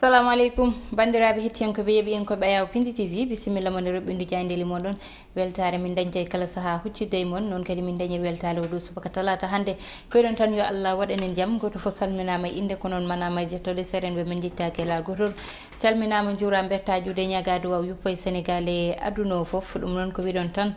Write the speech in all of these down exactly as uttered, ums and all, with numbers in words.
Salamu aleykum, banndiraaɓe hettiyankooɓe, yeeɓiyankooɓe Ayaw Pindi T V, bisimilla mon e roɓɓindu jaayndeeli mooɗon. Weltaare min dañta e kala sahaa huccitde e mon, noon kadi min dañir weltaare o ɗo subaka talaata hannde. Koyɗon tan yo Allah waɗan en jam, gooto fof salminaama e innde, ko noon manaama e jettode, seerenɓe men njettaaki e laal gootol. Calminaama, njuuraama, mbetta juuɗe, ñaagaa duwaaw yuppo e Senegaal e aduna o fof. Ɗum noon ko wiɗon tan,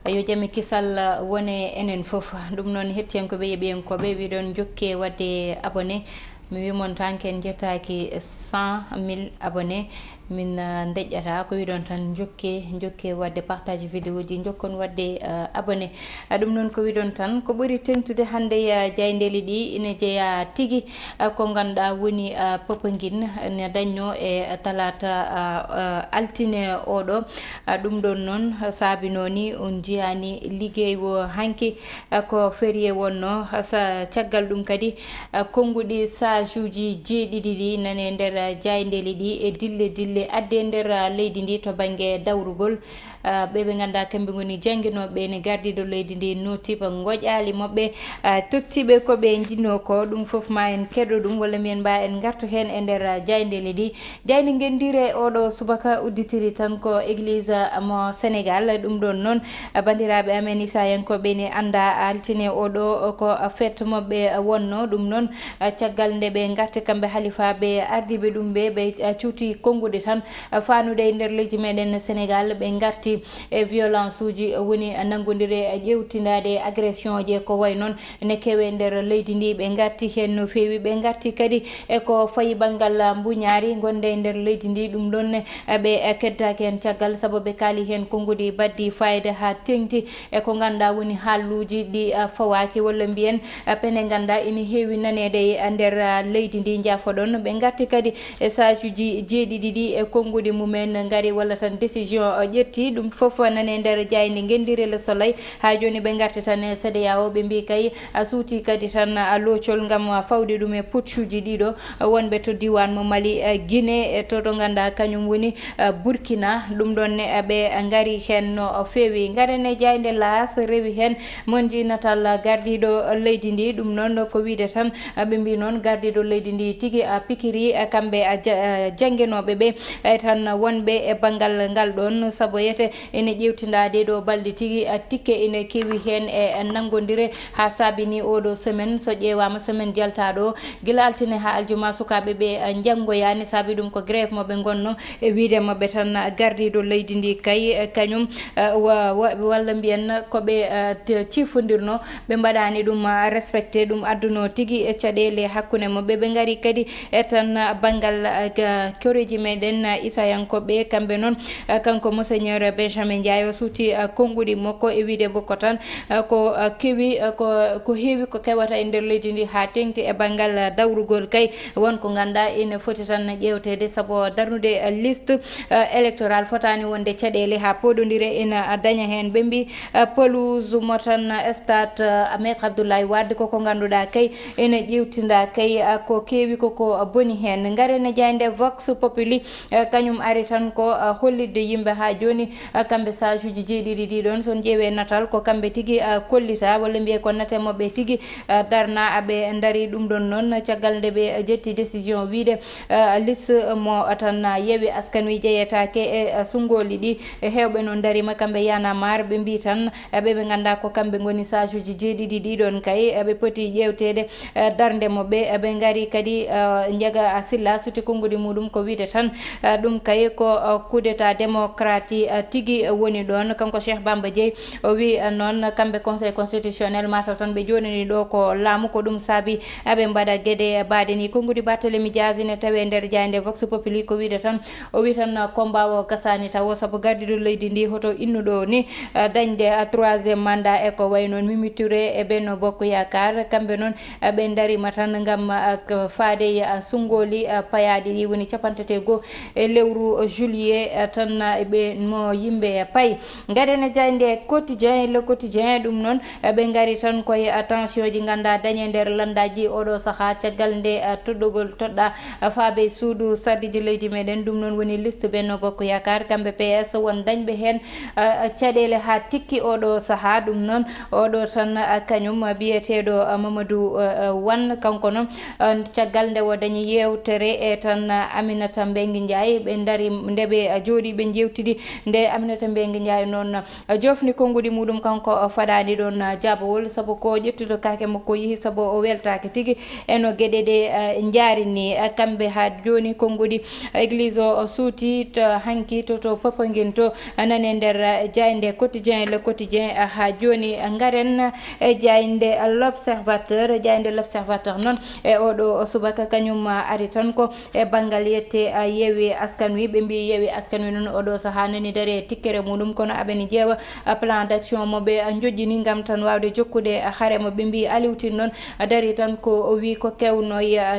yo jam e kisal wone enen fof. Ɗum noon hettiyankooɓe, yeeɓiyankooɓe, wiɗon njokke waɗde abonné. Mi wi mon tan ken njettaaki cent mille abonné. Min, ah, ndeƴƴata ko wiɗon tan njokke, njokke waɗde partage vidéo ji, njokkon waɗde, ah, abonné. Ah, ɗum noon ko wiɗon tan ko ɓuri teŋtude hannde, ah, jaayndeeli ɗi ina jeyaa tigi, ah, ko ngannduɗaa woni, ah, Popenguine ne dañnoo e talaata, ah, ah, altine oɗo. Ah, ɗum ɗoon noon saabinoo ni on njiyaani liggey o hanki, ah, ko férié wonnoo. Ah, sa-, caggal ɗum kadi, ah, konnguɗi saajuuji jeeɗiɗi ɗi nane nder, ah, jaayndeeli ɗi e dille dille adde nder, ah, leydi ndi to bannge dawrugol. Ah, ɓe ɓe ngannduɗaa kamɓe ngoni jannginooɓe ne gardiiɗo leydi ndi nootiiba ngoƴaali maɓɓe, ah, tottiiɓe ko ɓe njinnoo ko. Ɗum fof ma en keɗo ɗum, walla mbiyen mba en ngartu heen e nder, ah, jaayndeeli ɗi. Jaaynde ngenndiire oɗo subaka udditiri tan ko église mo Senegaal. Ɗum ɗoon noon, banndiraaɓe amen Isayankooɓe ne annda altine oɗo ko fête maɓɓe wonnoo. Ɗum noon, caggal nde ɓe ngarti kamɓe halifaaɓe ardiiɓe ɗum ɓe, ɓe cuuti konnguɗi tan faanude e nder leydi meɗen Senegaal. Ɓe ngarti e violence uji woni nanngondire ƴeewtindaade agression ji e ko wayi noon. Ne kewe nder leydi ndi, ɓe ngarti heen no feewi. Ɓe ngarti kadi e ko fayi banngal mbuñaari ngonde e nder leydi ndi. Ɗum ɗoon ne, ɓe keddaaki heen caggal, sabu ɓe kaali heen konnguɗi baɗɗi fayida haa teeŋti e ko ngannduɗaa woni haalluuji ɗi, ah, fawaaki, walla mbiyen, ah, pene ngannduɗaa ina heewi naneede e nder, ah, leydi ndi. Njaafoɗon, ɓe ngarti kadi e saajuuji jeeɗiɗi ɗi e konnguɗi mumen ngari, walla tan décision, ah, ƴetti. Ɗum fof nane nder jaaynde ngenndiire Le Soleil. Haa jooni ɓe ngarti tan e CEDEAO, ɓe mbii kay a suuti kadi tan a loocol ngam fawde ɗum e putcuuji ɗiɗo wonɓe to diiwaan mo Mali, eh, Guinée, e to, to ngannduɗaa kañum woni, eh, Burkina. Ɗum ɗoon ne, eh, ɓe ngari heen no feewi. Ngaren e jaaynde Laas rewi heen mon ji natal gardiiɗo leydi ndi. Ɗum noon ko wiyde tan, eh, ɓe mbii noon gardiiɗo leydi ndi tigi a pikiri, eh, kamɓe a ja-, eh, janngenooɓe ɓe, eh, tan wonɓe e banngal ngal ɗoon, sabu yete ene ƴeewtindaa ɗee ɗoo balɗe tigi, a, tikke ene kewi heen e, e nanngondire, haa saabini oo ɗoo semaine. So ƴeewaama semaine jaltaaɗo o, gila altine haa aljuma, sukaaɓe ɓe, a, njanngoyaani, saabi ɗum ko grève mo ɓe ngonno. E wiyde maɓɓe tan, a, gardiiɗo leydi ndi kay, e, kañum, a, wa-, wa-, walla mbiyen ko ɓe, a, t-, ciifondirno, ɓe mbaɗaani ɗum, a, respecté, ɗum adduno tigi e caɗeele hakkunde maɓɓe. Ɓe ngari kadi e tan banngal, ah, ga-, koreeji meɗen, ah, Isayankooɓe, kamɓe noon, ah, kanko Monseigneur Benjamin Ndiaye o suuti, ah, konnguɗi makko e wiyde mbo ko tan, ah, ko, ah, kewi, ah, ko, ko heewi ko kewata e nder leydi ndi haa teeŋti e banngal, ah, dawrugol kay. Won ko ngannduɗaa ina foti tan ƴeewteede, sabu darnude, ah, liste, ah, électorale fotaani wonde caɗeele haa pooɗondire ina, ah, daña heen. Ɓe mbii, ah, pelouse mo tan, ah, stade, ah, Maître Abdoulaye Wade ko ko ngannduɗaa kay ene ƴeewtinda kay, ah, ko keewi ko ko boni heen. Ngaren e jaaynde Vox Populi, ah, kañum ari tan ko, ah, hollitde yimɓe haa jooni, ah, kamɓe saajuuji jeeɗiɗi ɗii ɗoon, so on ƴeewee natal ko kamɓe tigi, ah, kollita, walla mbiyee ko nate maɓɓe tigi, ah, darna, aɓe ndari. Ɗum ɗoon noon, caggal nde ɓe ƴetti décision wiyde, ah, liste mo tan, ah, Yewwi Askan Wi jeyetaake e, ah, sunngooli ɗi, e heewɓe noon ndariima kamɓe Y'en a marre, ɓe mbii tan, e ɓe ɓe ngannduɗaa ko kamɓe ngoni saajuuji jeeɗiɗi ɗii ɗoon kay, e ɓe poti ƴeewteede, e, darnde maɓɓe. E ɓe ngari kadi, e, Njaga Silla suti konnguɗi muɗum ko wiyde tan, e, ɗum kay ko, e, coup d'état démocratique, e, tigi, e, woni ɗoon. Kanko Cheikh Bamba Dièye o wii, e, noon kamɓe Conseil constitutionnel mataw tan ɓe jooɗanii ɗo ko laamu, ko ɗum saabi eɓe mbaɗa geɗe baɗe ni. Konnguɗi Barthélémy Dias ine tawee nder jaaynde Vox Populi ko wiyde tan, o wii tan, combat o gasaani tawo, sabu gardiiɗo leydi ndi hoto innuɗo ni, eh, dañde, eh, troisième mandat e ko wayi noon. Mimi Touré e Benno Bokk Yaakaar, kamɓe noon, eh, ɓe ndariima tan ngam, eh, k-, faade e, eh, sunngooli, eh, payaaɗi ɗi woni capanɗe tati e goo e lewru, eh, juillet, eh, tan, eh, ɓe mo Yimɓe payi. Ngaɗen e jaaynde Quotidien, Le Quotidien, ɗum noon, eh, ɓe ngari tan koye, eh, tension ji nganndaa dañe nder lanndaji oɗo sahaa, caggal nde, eh, toɗɗogol toɗɗa, eh, faabe suudu sarɗiji leydi meɗen. Ɗum noon woni liste Benno Bokk Yaakaar, kamɓe P S won dañɓe heen, eh, caɗeele haa tikki oɗo sahaa. Ɗum noon, oɗo tan, eh, kañum, eh, biyeteeɗo, eh, Mamadou, eh, eh, Wan, kanko noon, eh, caggal nde o dañi yeewtere, e tan, eh, Aminata Mbengue Ndiaye, ɓe ndari nde ɓe, eh, jooɗi, ɓe njeewtidi. Nde Aminata Mbengue Ndiaye noon, eh, jofni konnguɗi muɗum, kanko, eh, faɗaani ɗoon, eh, jaabawol, sabu ko ƴettude kaake makko yehi, sabu o weltaaki tigi e no geɗe ɗe, eh, njaari ni. Eh, kamɓe haa jooni konnguɗi, eh, église o, o suuti to hanki to, to Popenguine to, eh, nane nder, eh, jaaynde Quotidien, Le Quotidien, eh, haa jooni. Eh, ngaren, eh, jaaynde L'Observateur, jaaynde L'Observateur noon, e oɗo subaka kañum, eh, ari tan ko e banngal yette, ah, Yewwi Askan Wi. Ɓe mbii Yewwi Askan Wi noon oɗo sahaa nani dare e tikkere muɗum, kono aɓeni ƴeewa, ah, plan d'action mo ɓe, ah, njojjini ngam tan waawde jokkude, ah, hare mo. Ɓe mbii Aliou Tine noon, ah, dari tan ko o wii ko kewnoy, ah,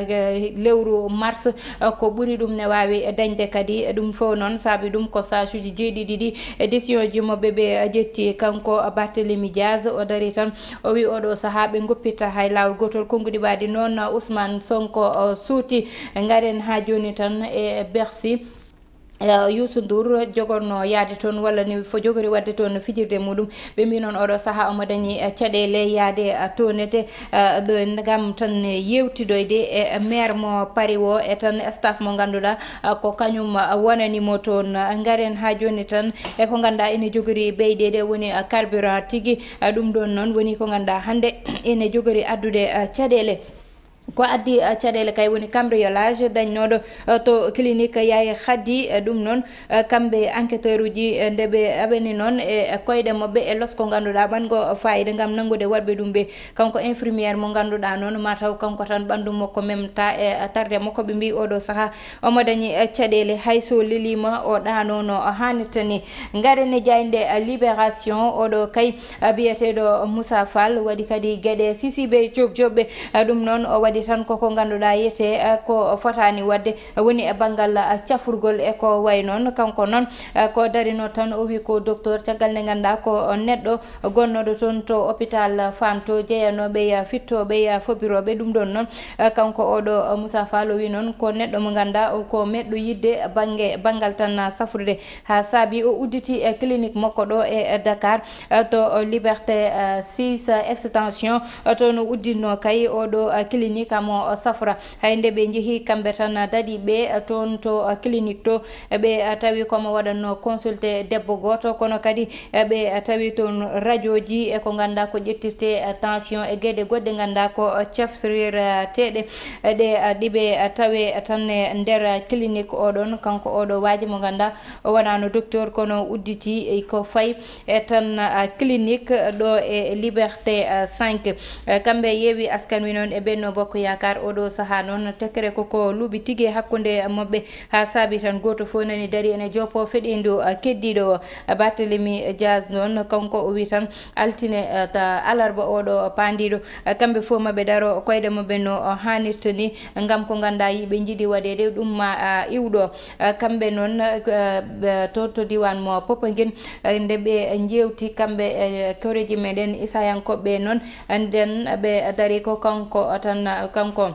lewru mars, ah, ko ɓuri ɗum ne waawi dañde kadi. Ɗum fof noon saabi ɗum ko saasuuji jeeɗiɗi ɗi, e décision ji mo ɓe ɓe, ah, ƴetti. Kanko, ah, Barthélémy Diaz o dari tan o wi oɗo sahaa ɓe ngoppitta hay laawol gootol. Konnguɗi mbaɗi noon, Ousmane Sonko, o suuti. Ngaren haa jooni tan e Bercy. Eh, Youssou Ndour jogorno yaade toon, walla ni fo jogori waɗde toon fijirde muɗum. Ɓe mbi noon oɗo sahaa omo dañi, eh, caɗeele yaade, eh, toon ete, eh, ɗo ngam tan yewtidoyde e maire mo Paris o, e tan staff mo ngannduɗaa, eh, ko kañum, eh, wonani mo toon. Ngaren haa jooni tan e ko ngannduɗaa ene jogori ɓeydeede, woni, eh, carburant tigi. Eh, ɗum ɗoon noon woni ko ngannduɗaa hannde ene jogori addude, eh, caɗeele. Ko addi, eh, caɗeele kay woni cambriolage dañnooɗo, eh, to clinique Yaye Khady. Eh, ɗum noon, eh, kamɓe enquêteur uji, eh, nde ɓe aɓeni noon e, e koyɗe maɓɓe e losko ngannduɗaa ɓanngo fayida ngam nanngude worɓe ɗum ɓe. Kanko infirmière mo ngannduɗaa noon, mataw kanko tan ɓanndu makko memta e, eh, tarde makko, ɓe mbi oɗo sahaa omo dañi, eh, caɗeele, hay so leliima o ɗaanoono o haanirta ni. Ngaren e jaaynde, eh, Libération, oɗo kay, eh, biyeteeɗo Moussa Fall waɗi kadi geɗe Sisibe Joop Joop ɓe. Eh, ɗum noon o waɗi tan koko ngannduɗaa yete, eh, ko fotaani waɗde, eh, woni e banngal, eh, cafrugol e ko wayi noon. Kanko noon, eh, ko darino tan o wi ko docteur, caggal nde ngannduɗaa ko neɗɗo gonnooɗo toon to hôpital Fann to, jeyanooɓe e fittooɓe e fobirooɓe. Ɗum ɗoon noon, eh, kanko oɗo, eh, Moussa Fall o wi noon ko neɗɗo mo ngannduɗaa o ko meɗɗo yiɗde bannge, banngal tan safrude, haa saabi o udditi, eh, clinique makko ɗo e, eh, Dakar, eh, to, eh, Liberté, eh, six, eh, extension, eh, toon o udditno kay oɗo, eh, clinique amo, eh, safra. Hay nde ɓe njehi kamɓe tan, eh, daɗi ɓe, eh, toon to, eh, clinique to, ɓe, eh, tawi komo waɗatno consulté debbo gooto, kono kadi, eh, ɓe, eh, tawi toon radioji e ko ngannduɗaa ko ƴettirte, eh, tension e geɗe goɗɗe ngannduɗaa ko, eh, cafrirteeɗe, eh, ɗe, eh, ɗiɓe, eh, tawe tan e nder, eh, clinique oɗon. Kanko oɗo waaji mo ngannduɗaa o wonaano docteur, kono udditi, eh, ko fayi e tan, eh, clinique ɗo e Liberté, eh, cinq. Eh, kamɓe Yewwi Askan Wi noon e Benno Bokk Yaakaar oɗo sahaa noon, tekkere koko luuɓi tigi hakkunde maɓɓe. Haa saabi tan gooto fof nani dari ene joppo feɗindu, ah, keddiiɗo o, ah, Barthélémy Dias noon, kanko o wi tan altine, ah, ta alarba oɗo paandiiɗo, ah, kamɓe fof maɓe daro koyɗe maɓɓe no, ah, haanirta ni, ngam ko ngannduɗaa yiɓe njiɗi waɗeede ɗum ma, ah, iwɗo. Ah, kamɓe noon, ah, ɓe to, to diiwaan mo Popenguine, ah, nde ɓe njeewti kamɓe, eh, koreeji meɗen Isayankooɓe noon, nden ɓe dari ko kanko tan, ah, kanko.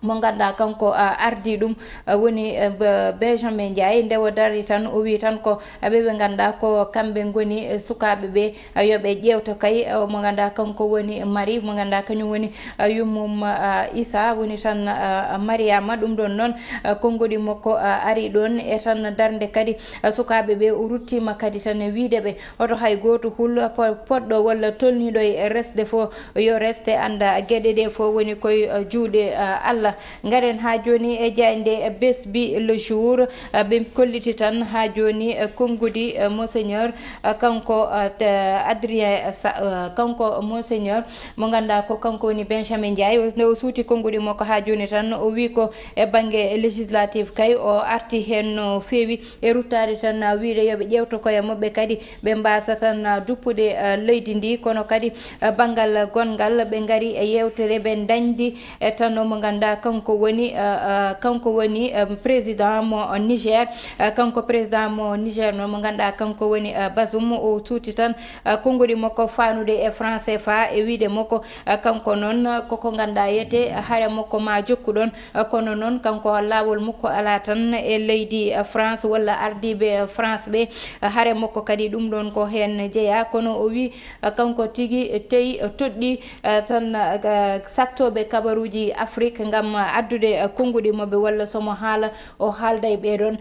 Mo ngannduɗaa kanko, ah, ardii ɗum, ah, woni, eh, Be-, Benjamin Ndiaye. Nde o darii tan, o wii tan ko, ah, ɓe ɓe ngannduɗaa ko kamɓe ngoni, eh, sukaaɓe ɓe, ah, yo ɓe ƴeewto kay, ah, mo ngannduɗaa kanko woni Mari, mo ngannduɗaa kañum woni, ah, yummum, ah, Issa, woni tan, ah, Mariama. Ɗum ɗoon noon, ah, konnguɗi makko, ah, arii ɗoon e tan darnde kadi, ah, sukaaɓe ɓe, o ruttiima kadi tan e wiyde ɓe, hoto hay gooto hul po-, poɗɗo walla tolniiɗo e resde fof yo reste annda geɗe ɗe fof woni koye, eh, juuɗe, eh, Allah. Ngaren haa jooni e jaaynde Besbi Le Jour, eh, ɓe kolliti tan haa jooni, eh, konnguɗi, eh, Monseigneur, eh, kanko, eh, te-, Adrien Sa-, eh, kanko Monseigneur mo ngannduɗaa ko kanko woni Benjamin Ndiaye. O, nde o suuti konnguɗi makko haa jooni tan, o wii ko e bannge législatif kay o arti heen no feewi. E ruttaade tan, ah, wiyde yo ɓe ƴeewto koye maɓɓe kadi, ɓe mbaasa tan, ah, duppude, ah, leydi ndi, kono kadi, ah, banngal gonngal ɓe ngari e yeewtere, ɓe ndañdi e tan mo ngannduɗaa kanko woni, eh, eh, kanko woni, eh, président mo Niger. Eh, kanko président mo Niger noon, mo ngannduɗaa kanko woni, eh, Bazoum, o suuti tan, eh, konnguɗi makko faanude e franc C F A e wiyde makko, eh, kanko noon, eh, koko ngannduɗaa yete, eh, hare makko ma jokku ɗoon, eh, kono noon kanko laawol makko alaa tan e leydi, eh, France walla ardiiɓe, eh, France ɓe, eh, hare makko kadi ɗum ɗoon ko heen jeyaa, kono o wi, eh, kanko tigi, eh, tey, eh, toɗɗi, eh, tan, eh, saktooɓe kabaruuji Afrik ngam, eh, addude, eh, konnguɗi maɓɓe walla so mo haala, o haalda e ɓee ɗoon,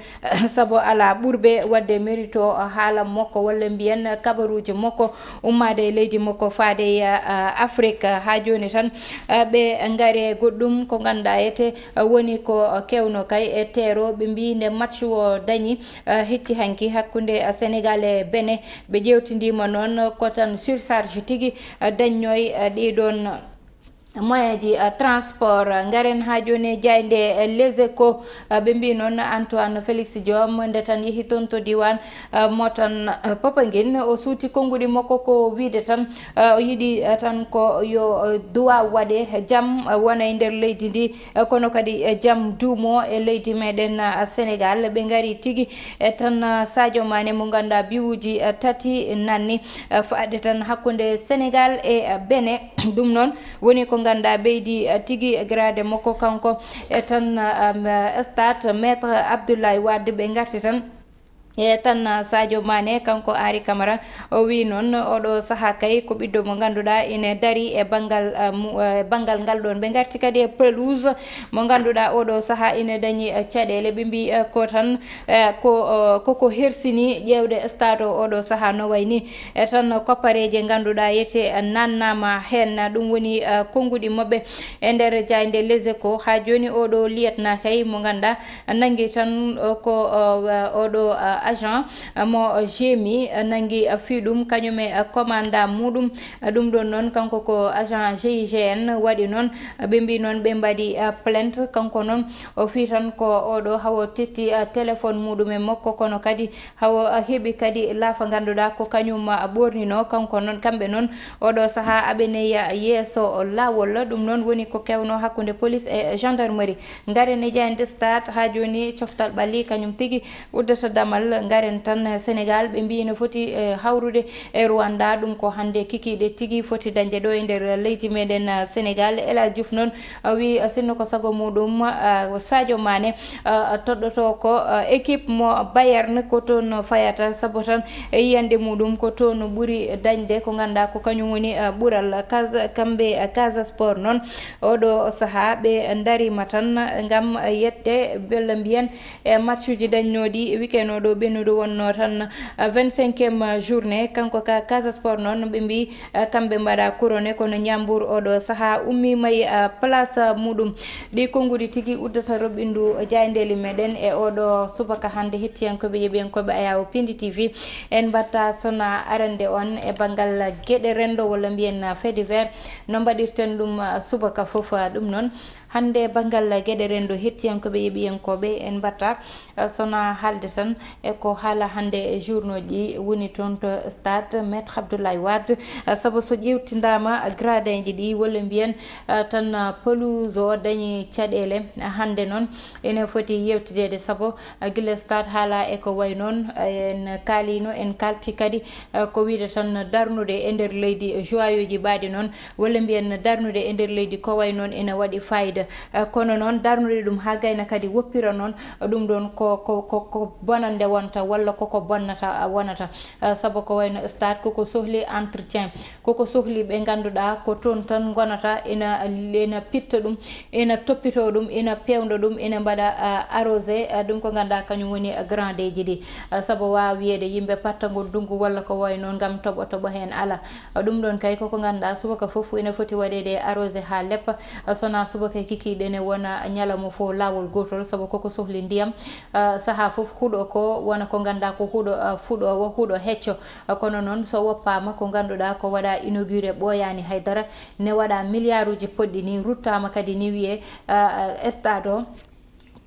sabu alaa ɓurɓe waɗde mérito haala makko walla mbiyen kabaruuji makko ummaade e leydi makko faade e, eh, Afrik. Haa jooni tan, eh, ɓe ngari e goɗɗum ko ngannduɗaa ete, eh, woni ko kewno kay e teero. Ɓe mbii nde match o dañi, eh, hecci hanki hakkunde, eh, Sénégal e Benin, ɓe ƴeewtindiima noon ko tan surcharge tigi, eh, dañnoy, eh, ɗii ɗoon moyen ji, eh, transport. Ngaren haa jooni e jaaynde, eh, Les Echos, eh, ɓe mbii noon Antoine Félix Diome nde tan yehi toon to diiwaan, eh, mo tan, eh, Popenguine, o suuti konnguɗi makko ko wiyde tan, eh, o yiɗi, eh, tan ko yo, eh, duwaaw waɗe, jam, eh, wona e nder leydi ndi, eh, kono kadi, eh, jam duumo e leydi meɗen, eh, Sénégal. Ɓe ngari tigi e tan, eh, Sadio Mané mo ngannduɗaa biwuuji, eh, tati nanni, eh, faade tan hakkunde Sénégal e, eh, Benin. Ɗum noon woni ko ngannduɗaa ɓeydi, eh, tigi grade makko kanko e tan, eh, am, eh, stade Maître Abdoulaye Wade. Ɓe ngarti tan e tan, eh, Sadio Mané, kanko Henri Camara, o wii noon oɗo sahaa kay ko ɓiɗɗo mo ngannduɗaa ine darii e banngal, eh, mu-, eh, banngal ngal ɗoon. Ɓe ngarti kadi e pelouse mo ngannduɗaa oɗo sahaa ine dañi, eh, caɗeele. Ɓe mbii, eh, ko tan, eh, ko, eh, koko hersini ƴeewde stade o oɗo sahaa no wayi ni. E tan koppareeje ngannduɗaa yete, eh, nannaama heen. Ɗum woni, eh, konnguɗi maɓɓe e nder jaaynde Les Echos. Haa jooni oɗo lieutenant kay mo ngannduɗaa nanngi tan, eh, ko, eh, oɗo, eh, agent, eh, mo G M I, eh, nanngi, eh, fii ɗum kañum e, eh, commandant muɗum. Eh, ɗum ɗoon noon kanko ko agent G I G N waɗi noon. Eh, ɓe mbii noon ɓe mbaɗi, eh, plainte. Kanko noon o fii tan ko oɗo hawo tetti, eh, téléphone muɗum e makko, kono kadi hawo, eh, heɓi kadi laafa ngannduɗaa ko kañum, eh, ɓoornino. Kanko noon, kamɓe noon oɗo sahaa aɓe neya yeeso laawol. Ɗum noon woni ko kewno hakkunde police e gendarmerie. Ngaren e jaaynde stade haa jooni coftal ɓalli kañum tigi uddata damal. Ngaren tan Sénégal, ɓe mbii no foti, eh, hawrude e Rwanda. Ɗum ko hannde kikiiɗe tigi foti dañde ɗo e nder leydi meɗen, eh, Sénégal. El Hadj Diouf noon, eh, wii, eh, sinno ko sago muɗum, eh, Sadio Mané, eh, toɗɗoto ko, eh, équipe mo Bayern ko toon fayata, sabu tan e yiyannde muɗum ko toon ɓuri dañde ko ngannduɗaa ko kañum woni, eh, ɓural. Casa, kamɓe, eh, Casa Sport noon, oɗo sahaa ɓe ndariima tan ngam yette, walla mbiyen, e matchuji dañnooɗi weekend oɗo ɓennuɗo wonnoo tan, eh, vingt-cinquième journée. Kanko ka Casa Sport noon, ɓe mbii, eh, kamɓe mbaɗa couronné, kono Ndiambour oɗo sahaa ummiima e, eh, place muɗum. Ɗi konnguɗi tigi uddata roɓɓindu jaayndeeli meɗen e oɗo subaka hannde. Hettiyankooɓe, yeɓiyankooɓe Ayaawo Pindi T V, en mbatta sona arande on e banngal geɗe renndo walla mbiyen fait divers, no mbaɗirten ɗum, eh, subaka fof. Ɗum noon, hannde banngal geɗe renndo, hettiyankooɓe, yeɓiyankooɓe, en mbatta, eh, sona haalde tan e ko haala hannde e journaux ji woni toon to stade Maître Abdoulaye Wade. Eh, sabu so ƴeewtindaama gradin ji ɗi, walla mbiyen, eh, tan, eh, pelouse o dañi caɗeele. Hannde noon ene foti yeewtideede, sabu, eh, gila stade haala e ko wayi noon, eh, en kaalino, en kaalti kadi, eh, ko wiyde tan darnude e nder leydi, joyaux ji mbaɗi noon, walla mbiyen darnude e nder leydi ko wayi noon ene waɗi fayida. Eh, kono noon darnude ɗum haa gayna kadi woppira noon, ɗum ɗoon ko, ko, ko, ko bonannde wonta walla koko bonnata, eh, wonata. Eh, sabu ko wayno stade koko sohli entretien, koko sohli ɓe ngannduɗaa ko toon tan ngonata, ina, ina pitta ɗum, ina toppitoo ɗum, ina peewnda ɗum, ina mbaɗa, eh, arrosé, eh, ɗum ko ngannduɗaa kañum woni gradin ji ɗi. Eh, sabu waawa wiyeede yimɓe pattagol ndunngu walla ko wayi noon ngam toɓo toɓo heen alaa. Ɗum ɗoon kay koko ngannduɗaa subaka fof ina foti waɗeede arrosé haa leppa. Sona subaka kikiiɗe ne wona ñalawma fof laawol gootol, sabu koko sohli ndiyam. Ah, sahaa fof huɗo ko wona ko ngannduɗaa ko huɗo, ah, fuɗoowo, huɗo hecco. Ah, kono noon so woppaama ko ngannduɗaa ko waɗa inauguré ɓooyaani hay dara, ne waɗa miliyaaruuji poɗɗi ni, ruttaama kadi ni wiyee, ah, ah, stade o.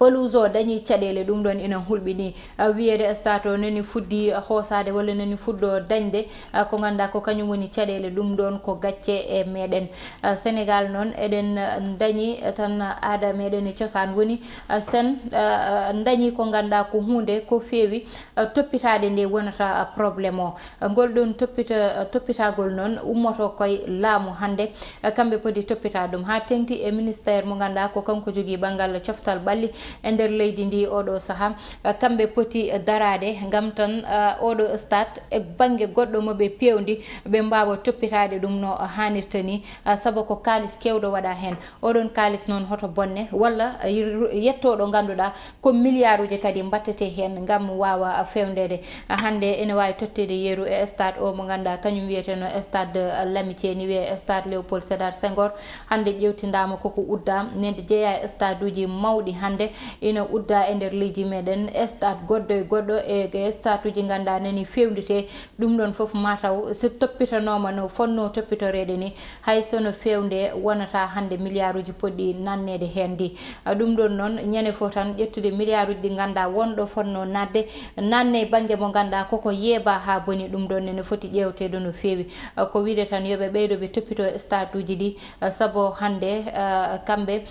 Pelouse o dañi caɗeele, ɗum ɗon ina hulɓini. Ah, wiyeede stade o nani fuɗɗi hoosaade walla nani fuɗɗo dañde, ah, ko ngannduɗaa ko kañum woni caɗeele, ɗum ɗon ko gacce e meɗen. Ah, Senegal noon eɗen, ah, dañi tan aada meɗen e cosaan woni, ah, sen, ah, dañi ko ngannduɗaa ko huunde ko feewi, ah, toppitaade nde wonata, ah, problème o. Ngol ɗon toppita-, toppitagol noon ummoto koye laamu hannde, kamɓe poti toppitaade ɗum. Haa teŋti e ministère mo ngannduɗaa ko kanko jogii banngal coftal ɓalli e nder leydi ndi oɗo sahaa. Kamɓe poti daraade ngam tan, ah, oɗo stade e bannge goɗɗo mo ɓe peewndi, ɓe mbaawa toppitaade ɗum no haanirta ni, ah, sabu ko kaalis keewɗo waɗaa heen. Oɗon kaalis noon hoto bonne walla, ah, yetto ɗo ngannduɗaa ko miliyaaruuji kadi mbaɗtetee heen ngam waawa feewndeede. Hannde ene waawi totteede yeru e stade o mo ngannduɗaa kañum wiyeteno stade de l'amitié, ni wiyee stade Léopold Sédar Senghor. Hannde ƴeewtindaama koko uddaa, nde jeyaa e stade uji mawɗi hannde ina uddaa e nder leydi meɗen. Stade goɗɗo e goɗɗo e, e stade uji ngannduɗaa nani feewndetee, ɗum ɗon fof mataw so toppitanooma no fotnoo toppitoreede ni, hay so no feewnde wonata hannde miliyaaruuji poɗɗi nanneede heen ndi. Ah, ɗum ɗon noon, ñande fof tan ƴettude miliyaaruuji ɗi ngannduɗaa won ɗo fotnoo naatde, naatne bannge mo ngannduɗaa koko yeebaa haa boni, ɗum ɗon ene foti ƴeewteede no feewi. Ah, ko wiyde tan yo ɓe ɓeydo ɓe toppitoo stade uji ɗi, ah, sabu hannde, ah, kamɓe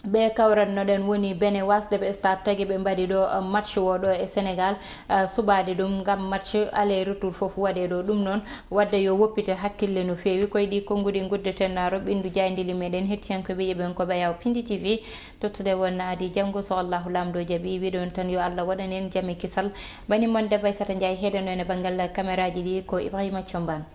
ɓe kawrannoɗen woni Benin wasde ɓe stade tagi ɓe mbaɗi ɗo, ah, match o ɗo e Senegal, ah, suɓaade ɗum ngam match aller retour fof waɗee ɗo. Ɗum noon, wadde yo woppite hakkille no feewi. Koye ɗi konnguɗi nguddeten, ah, roɓɓindu jaayndiili meɗen hettiyankooɓe yiɓen ko ɓeyaw Pindi T V. Tottude won naadi janngo so Allahu Laamɗo jaɓi. Wiɗon tan yo Allah waɗan en jam e kisal. Bani mon debbo Aissata Ndiaye heɗono en e banngal kameraaji ɗi ko Ibrahima Thiombane.